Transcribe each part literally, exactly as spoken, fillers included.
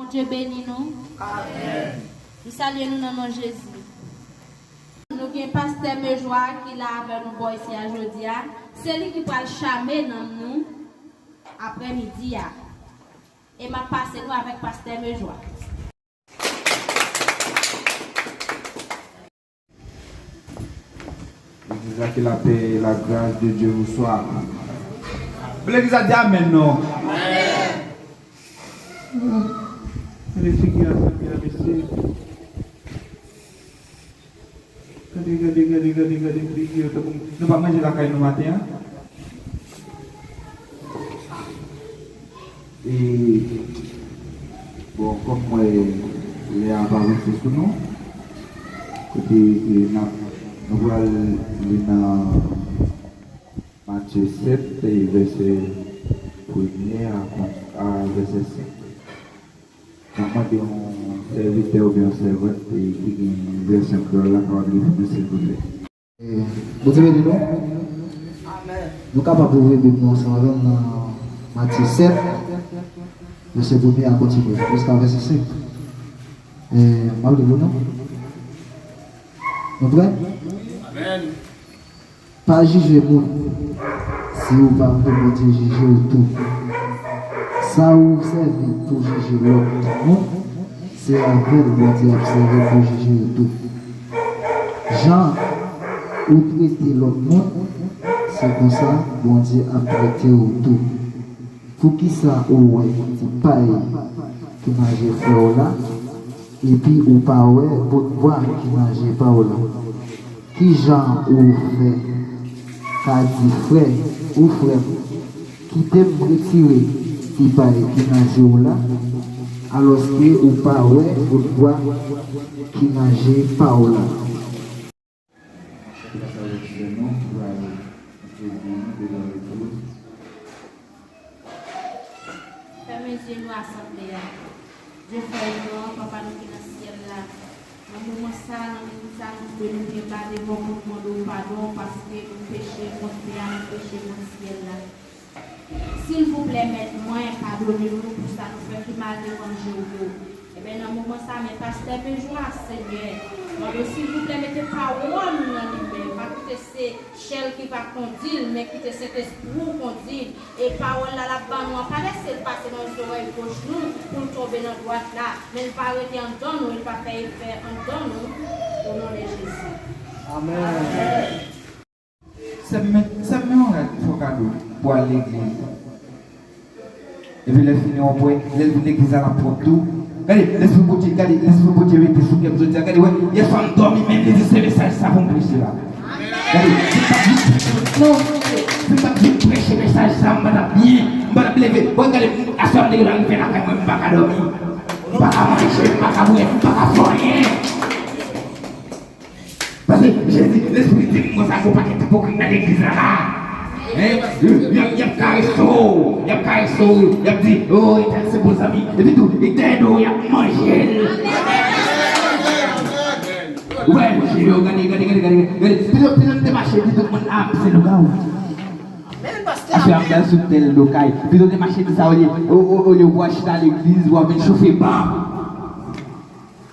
Bondye beni nou. M salye nou nan non Jezi. Nou gen pastè Mejwa ki la avè nou bò isi a jodi a. Se li ki pral chame nanm nou aprèmidi a. E m ap pase nou avèk pastè Mejwa. Legliz la, ke la pè e la gras de Dye vous soit. Legliz la di amèn non. Gade figi a, figi a, mesye. Gade, gade, gade, gade, gade figi yo tankou nou pa manje lakay nou maten an. E, bon, kòm m wè lè a pa vanse sou nou, kote ke n ap, nou pral li nan Matye sèt, e vèsè premye a, a vèsè senk. M ap mande yon sèvitè oubyen yon sèvant ki gen vèsyon kreyòl la kapab li pou nou, silvouplè. Bondye beni nou. Nou kapab ouvri Bib nou ansanm avè m nan Matye sèt, vèsè premye a kontinye jiska vèsè senk. M ap li pou nou. Nou prè? Pa jije moun, si ou pa vle Bondye jije ou tou. Sa ou sèvi pou jije lòt moun, se avè l Bondye ap sèvi pou jije ou tou. Jan ou trete lòt moun, se konsa Bondye ap trete ou tou. Poukisa ou wè ti pay ki nan je frè w la, epi ou pa wè bòt bwa ki nan je pa w la? Kijan ou fè ka di frè ou frè m, kite m retire ti pay ki nan je w la, alòske ou pa wè bòt bwa ki nan je pa w la? Fèmen zye nou asanble a. Dye frè nou an, Papa nou ki nan syèl la. Nan moman sa a, nan minit sa a, nou dwe nou gen ba devan w pou nou mande w padon, paske nou peche kont tè a, nou peche kont syèl la. Silvouplè, Mèt mwen, padone nou pou sa nou fè ki mal devan je w yo. Ebyen, nan moman sa a, men pastè Mejwa, Senyè, mande w, silvouplè, mete pawòl ou nan li menm. Pa kite se chè l ki va kondi l, men kite Sentespri w kondi l. E pawòl la l ap ban nou an, pa lese l pase nan zòrèy goch nou pou l tonbe nan dwat la, men l va rete anndan nou, e l va fè efè anndan nou, o non de Jezi. Amèn. Sè m, men, sè m, men yon rad fò kado pou al legliz. Epi lè fini w ap wè, lè l vin legliz la, l ap pwòp tou. Gade, Lespri Bondye, gade, Lespri Bondye rete sou kè m jodi a. Gade, wè, yèswa m dòmi, men li di se mesaj sa pou m preche la. Gade, si m t ap vin preche, non, si m t ap vin preche mesaj sa, m pa t ap byen, m pa t ap leve. Bon, gade, aswè m deja rive lakay mwen, m pa ka dòmi. M pa ka manje, m pa ka bwè, m pa ka fè anyen. Paske Jezi, Lespri di m konsa, gon pakèt ipokrit nan legliz la la. Hein? Y ap, y ap karese w, y ap karese w, y ap di, o, Etèl se bon zanmi. Epi tou, dèyè do w, y ap manje l. Ou wè, manje yo, gade, gade, gade, gade, gade. Pito, pito m te mache di tout moun, a, m se lougawou. Aswè a m pral sou tèl do kay. Pito te mache di sa, olye, o, o, olye w pral chita legliz, w ap vin chofe ban.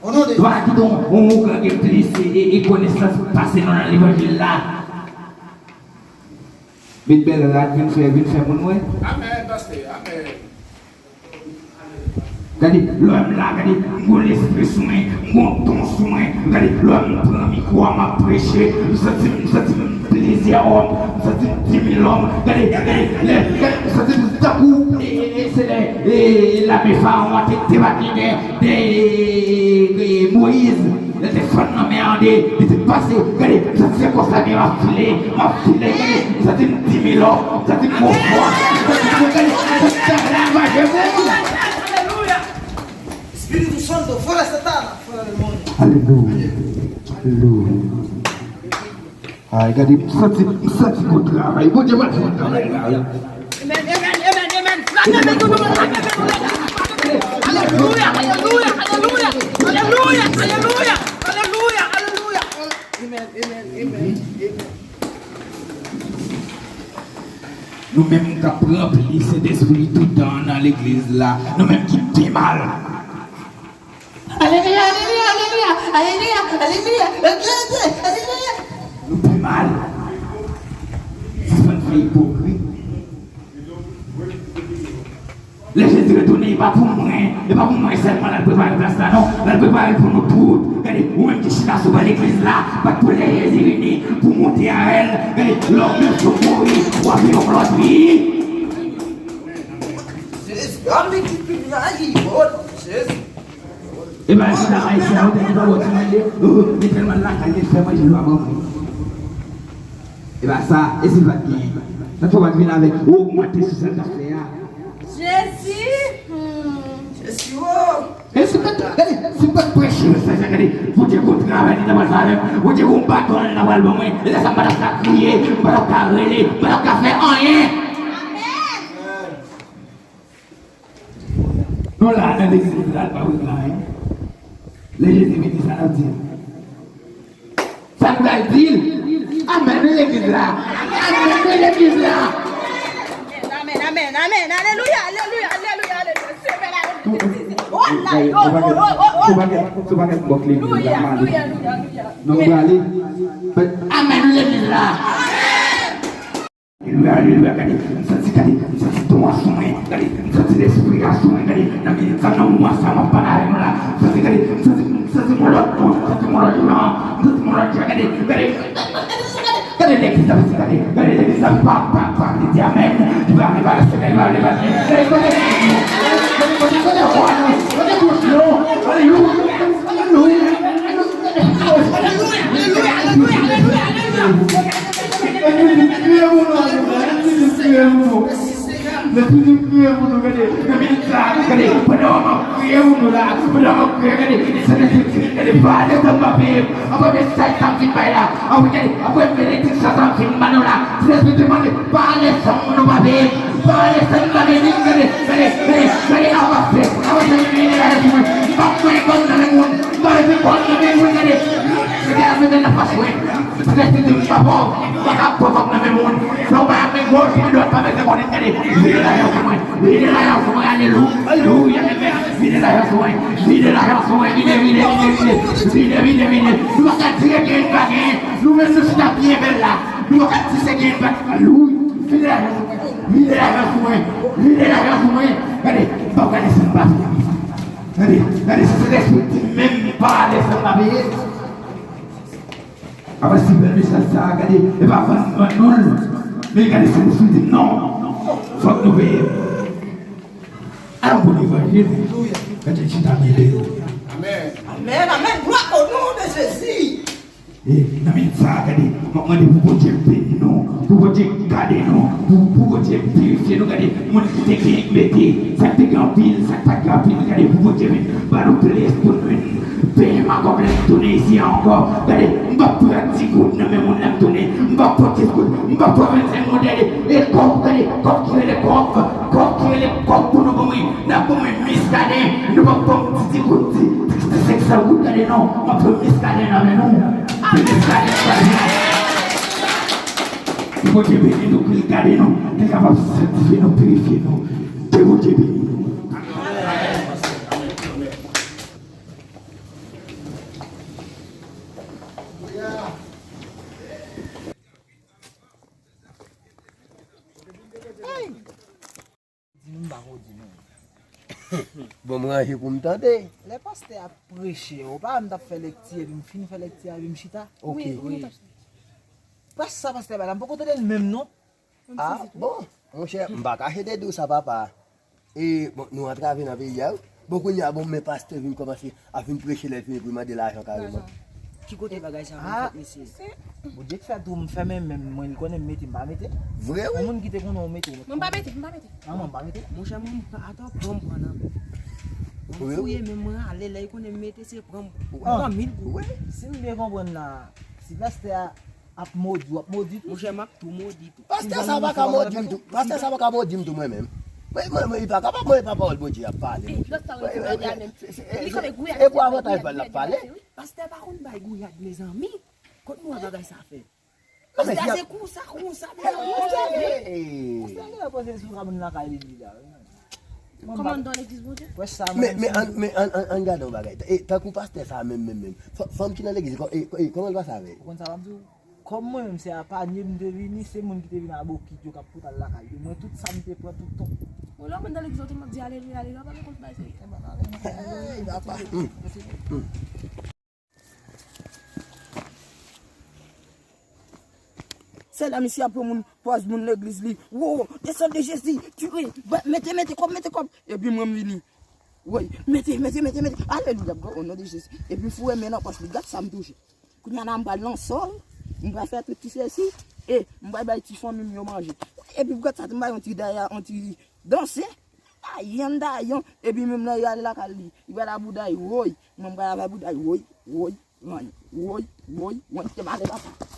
Dwa ki don, on ougan gen plis e, e, e konesans pase nou nan levanjil la. Vin bèl rad, vin fè, vin fè moun wè. Amèn, pastè, amèn. Gade, lè m la, gade, m gon lespri sou mwen, m gon don sou mwen. Gade, lè m pran mikwo a, m ap preche, m santi, m santi m plizyè òm, m santi m di mil òm. Gade, gade, lè, gade, m santi m tankou, e, e, e, se lè, e, lame Farawon an te debake dèyè de, de Moyiz, lè te fann nan men an de, li te pase, gade, m santi se konsa ke m ap file, m ap file, gade, m santi m di mil òm, m santi m gon fòs, m santi m gon, gade, m santi m ta ravaje moun. Alelouya! Espíritu Santo, fuera de Satanás, fuera del mundo. Alelouya. Alelouya. Ay, gade, m santi, m santi gon travay. Bondye pral fè yon travay la, wi. Amen, amen, amen, amen. Frape men tout moun, frape men tout moun. Alelouya, alelouya, alelouya. Alelouya, alelouya, alelouya, alelouya. Amen, amen, amen, amen. Nou menm k ap ranpli Sentespri toutan nan legliz la, nou menm ki pi mal. Alelouya, alelouya, alelouya, alelouya, alelouya, alelouya. Nou pi mal. Sispann fè ipokrit. Lè Jezi retounen, e pa pou mwen, e pa pou mwen sèlman l al prepare plas la, non. L al prepare l pou nou tout. Gade, ou menm ki chita sou ban legliz la, pa t pou lè Jezi vini pou w monte avè l. Gade, lè w menm sou mouri, w ap viv yon lòt vi. Jezi, ann li ki pi byen, ayi, o Jezi. E pa chita ayisyen an, ou te gen pa bò ti manje, ou te tèlman lakay, te fè manje nou pa ban mwen. E pa sa, e si l pa t genyen? Sa fè w pa t vin avèk, ou ogmante sou sa l t ap fè a. Jezi! Hmm. Jezi, o! E si m pa t, gade, si m pa t preche mesaj la, gade, Bondye gon travay li ta pral fè avè m, Bondye gon baton li ta pral ban mwen, e lè sa m pa t ap ka kriye, m pa t ap ka rele, m pa t ap ka fè anyen. Amèn! Nou la nan legliz la, l pa regle anyen. Lè Jezi vini, sa n ap di l? Sa n pral di l? Amèn wi legliz la! Amèn wi legliz la! Amèn, amèn, amèn! Alelouya, alelouya, alelouya, alelouya! Seve la, o la, o, o, o, o, o! Sou pakèt, sou pakèt bòk legliz la, m ale. Non, m prale. Amèn wi legliz la! Alelouya, alelouya, gade, m santi, gade, m santi don an sou mwen, gade, m santi lespri a sou mwen, gade, nan minit sa, nan moman sa, m ap pale avè nou la, m santi, gade, m santi, m santi yon lòt moun, m santi yon lòt jan, m santi yon lòt jan, gade, gade, gade, gade legliz la, gade, gade legliz la, pa, pa, pa vle di amèn, li pa vle balanse, li pa vle balanse, gade, kote, kote, kote, kote vwa nou, kote bouch nou, alelouya, alelouya, alelouya, alelouya, alelouya, alelouya. Lespri di m kriye pou nou, Senyè. Lespri di m kriye pou nou, Senyè. Lespri di m kriye pou nou, gade. Nan minit sa, gade. Pandan w ap kriye pou nou la, pandan w ap kriye, gade. Sentespri, gade. Pale san m pa peye. Apre mesaj sa m fin bay la. Apre, gade. Apre benediksyon sa m fin ban nou la. Sentespri di mande, pale san m nou pa peye. Pale san m pa peye. Gade, gade, gade, gade. Avanse, avanse, vini la, vini la. M p ap manje kòb nan men moun. M pa vle kòb nan men moun, gade. Gade, gade, nan fas mwen. Lespri di m pa pòv, m pa ka pran kòb nan men moun. Sa w bay ak men goch, men dwat pa bezwen konnen, gade. Vide lajan sou mwen, vide lajan sou mwen, alelouya, alelouya, amen. Vide lajan sou mwen, vide lajan sou mwen, vide, vide, vide, vide, vide, vide, vide. Nou pa ka di genyen pa genyen, nou menm nou chita byen bèl la. Nou pa ka di se genyen pa, alelouya. Vide lajan sou mwen, vide lajan sou mwen, vide lajan sou mwen. Gade, m pa pral desann pa vide. Gade, gade, se Sentespri ki di m menm pa desann pa vide. Apre si bèl mesaj sa a, gade, e pa vann vann nou l. Men gade, se pou di non. Fòk nou veye. Alò, bon levanjil, gade, chita byen deyò. Amèn. Amèn, amèn. Glwa o non de Jezi. E nan minit sa a, gade, m ap mande pou Bondye beni nou, pou Bondye gade nou, pou, pou Bondye pirifye nou. Gade, moun ki te gen, mete, sa k te gen anpil, sa k pa t gen anpil, gade, pou Bondye vin ba nou plis pou nou vin Peye Magòg lè m tounen isi a ankò. Gade, m p ap pran ti goud nan men moun lè m tounen. M p ap pran dis goud. M p ap pran vennsenk goud, gade. E kòb, gade, kòb ki rele kòb. Kòb ki rele kòb pou nou ban mwen. N ap ban mwen Miskaden. Nou p ap ban m ti, ti goud, ti, ti, ti senk san goud, gade non. M ap pran Miskaden nan men nou. Se Miskaden ki pral vini. Ke Bondye beni nou, ke l gade nou, ke l kapab sanktifye nou, pirifye nou. Ke Bondye beni nou. Di nou m pa ko di nou. Bon, m ranje pou m tande. Lè pastè ap preche, ou pa wè m t ap fè lekti, epi m fin fè lekti a, epi m chita? Ok. Wi, wi. Pastè sa, pastè ba la, m poko tande l menm non. Ah, bon, monchè, m pa kache te di w sa, papa. E, bon, nou antrave nan peyi a, wi. Bon, kounye a, bon, men pastè vin kòmanse ap vin preche lè l fini pou l mande lajan kareman. Ki kote bagay sa vin fèt, mesye? Bondye k fè tou, m fèmen men m, mwen, li konnen m mete, m pa mete. Vre, wi. Yon moun ki te konnen w mete, w mete. Mwen m pa mete, m pa mete. Manman, m pa mete. Monchè, mwen, m pa, atò, pran m pran nan men. Mwen fouye, men mwen ale, lè li konnen m mete, se pran m, pran mil goud. Wi. Si m byen konprann la, si pastè a ap modi, w ap modi tou? Monchè, m ap tou modi tou. Pastè sa pa ka modi m tou. Pastè sa pa ka modi m tou mwen menm. Mwen, mwen, mwen, li pa kapab, mwen, e pa pawòl Bondye ap pale. Li kanpe gouyad, li kanpe gouyad. E pou avantaj pa l ap pale. Pastè pa konn bay gouyad, mezanmi. Kot nou wè bagay sa fèt? Pastè se konsa, konsa, mezanmi. Pastè genlè poze sou ka moun lakay li la. Kòmandan legliz Bondye. Wè sa, Men, men, an, men an, an, an gade yon bagay. E, tankou pastè sa menm, menm, menm. Fanm ki nan legliz, e, e, kòman l pase avè l? Ou konn sa m ap di w? Kòm mwen menm se a panye m te vini, se moun ki te vin a bokit yo k ap pote al lakay yo. Mwen tout sa m te pran tout tan. Mwen lè mwen nan legliz, ou te m ap di alelouya, alelouya, pa gen kont bay serye. Ey, papa. Se la misye ap pran moun, pòz moun legliz li. Wo, desann de Jezi, tire, mete, mete kòb, mete kòb. Epi mwen m vini. Woy, mete, mete, mete, mete. Alelouya, o non de Jezi. Epi m foure men nan pòch li, gad sa m touche. Kounye a la m pral nan sòl, m pral fè tout ti sesi, e m pral bay ti fanmi m yo manje. Epi gad sa, m bay yon ti daya, yon ti danse. Dayan, dayan, epi menm nan y ale lakay li. Li pral a bouda y, woy. Mwen m pral avè bouda y, woy, woy. Woy, woy, woy, woy, te male papa.